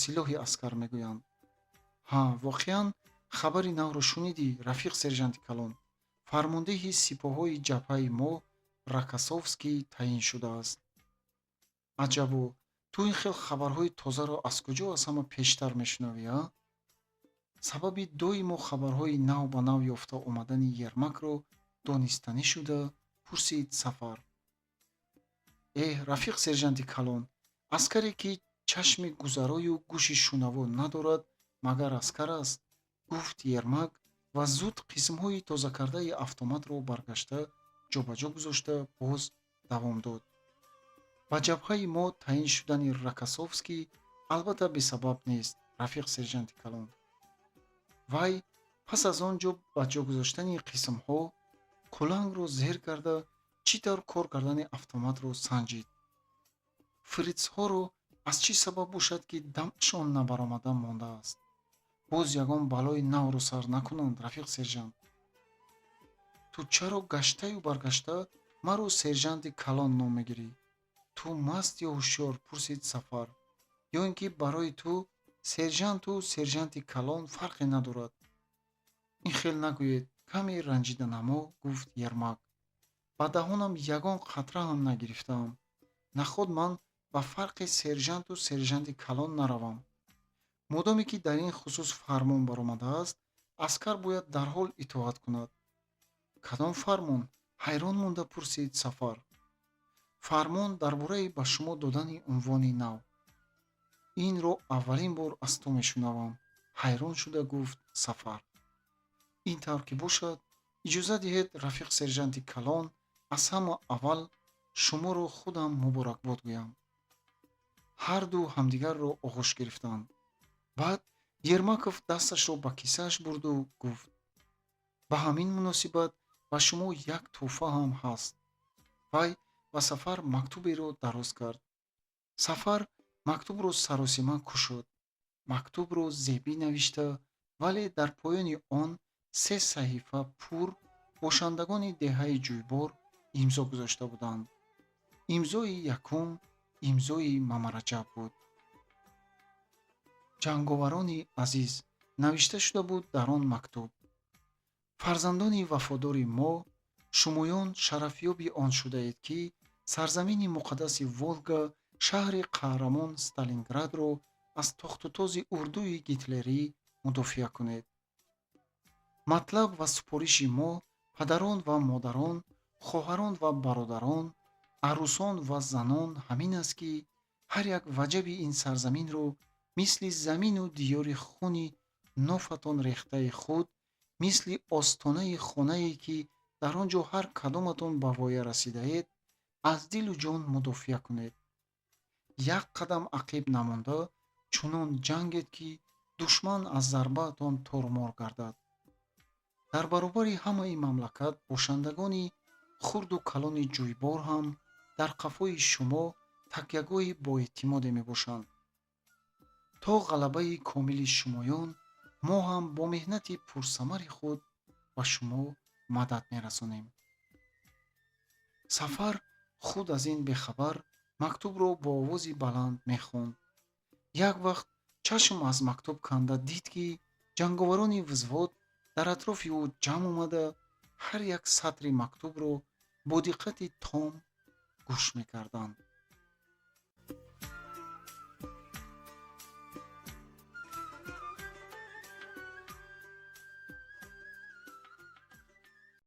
силоҳи аскар, мегӯянд. Ҳа, воқеан, хабари навро шунидӣ, рафиқ сержанти калон? Фармондеҳи сипоҳҳои ҷабҳаи мо Рокоссовский таъин шудааст». «Аҷабо, ту ин хел хабарҳои тозаро аз куҷо аз ҳама пештар мешунавӣ, а?» Сабаби доимо хабарҳои нав ба нав ёфта омадани Ермакро донистанӣ шуда, пурсид Сафар. «Эҳ, рафиқ сержанти калон, аскаре ки чашми гузарою гӯши шунаво надорад, магар аскар аст?» — гуфт Ермак ва зуд қисмҳои тозакардаи автоматро баргашта ҷобаҷо гузошта, боз давом дод: «Ба ҷабҳаи мо таъин шудани Рокоссовский албатта бесабаб нест, рафиқ сержанти калон. Вай пас аз он ҷо ба ҷо гузоштани қисмҳо кулангро зер карда, чӣ тавр кор кардани автоматро санҷид. Фритсҳоро аз чӣ сабаб бошад, ки дамашон набаромада мондааст? Боз ягон балои навро сар накунанд, рафиқ сержант». «Ту чаро гаштаю баргашта маро сержанти калон ном мегирӣ? Ту маст ё ҳушёр?» — пурсид Сафар. «Ё ин ки барои ту сержанту сержанти калон фарқе надорад?» «Ин хел нагӯед, — каме ранҷиданамо гуфт Ермак. — Ба даҳонам ягон қатра ҳам нагирифтаам. Наход ман ба фарқи сержанту сержанти калон наравам? Модоме ки дар ин хусус фармон баромадааст, аскар бояд дарҳол итоат кунад». «Кадом фармон?» — ҳайрон монда пурсид Сафар. «Фармон дар бораи ба шумо додани унвони нав». «Инро аввалин бор аз ту мешунавам, — ҳайрон шуда гуфт Сафар. — Ин тавр ки бошад, иҷоза диҳед, рафиқ сержанти калон, аз ҳама аввал шуморо худам муборакбод гӯям». Ҳарду ҳамдигарро оғӯш гирифтанд. Баъд Ермаков дасташро ба кисааш бурду гуфт: «Ба ҳамин муносибат ба шумо як тӯҳфа ҳам ҳаст». Вай ба Сафар мактуберо дароз кард. Сафар мактубро саросима кушод. Мактубро зебӣ навишта, вале дар поёни он се саҳифа пур бошандагони деҳаи Ҷӯйбор имзо гузошта буданд. Имзои якум имзои Мамараҷаб буд. «Ҷанговарони азиз», — навишта шуда буд дар он мактуб, — фарзандони вафодори мо, шумоён шарафёби он шудаед, ки сарзамини муқаддаси Волга, шаҳри қаҳрамон Сталинградро аз тохтутози урдуи гитлерӣ мудофиа кунед. Матлаб ва супориши мо, падарон ва модарон, хоҳарон ва бародарон, арӯсон ва занон ҳамин аст, ки ҳар як ваҷаби ин сарзаминро мисли замину диёри хуни нофатон рехтаи худ, мисли остонаи хонае, ки дар он ҷо ҳар кадоматон ба воя расидаед, аз дилу ҷон мудофиа кунед. Як қадам ақиб намонда, чунон ҷангед, ки душман аз зарбаатон торумор гардад. Дар баробари ҳамаи мамлакат бошандагони хурду калони Ҷӯйбор ҳам дар қафои шумо такягоҳи боэътимоде мебошанд. То ғалабаи комили шумоён мо ҳам бо меҳнати пурсамари худ ба шумо мадад мерасонем». Сафар худ аз ин бехабар мактубро бо овози баланд мехонд. Як вақт чашм аз мактуб канда дид, ки ҷанговарони взвод дар атрофи ӯ ҷамъ омада, ҳар як сатри мактубро бо диққати том гӯш мекарданд.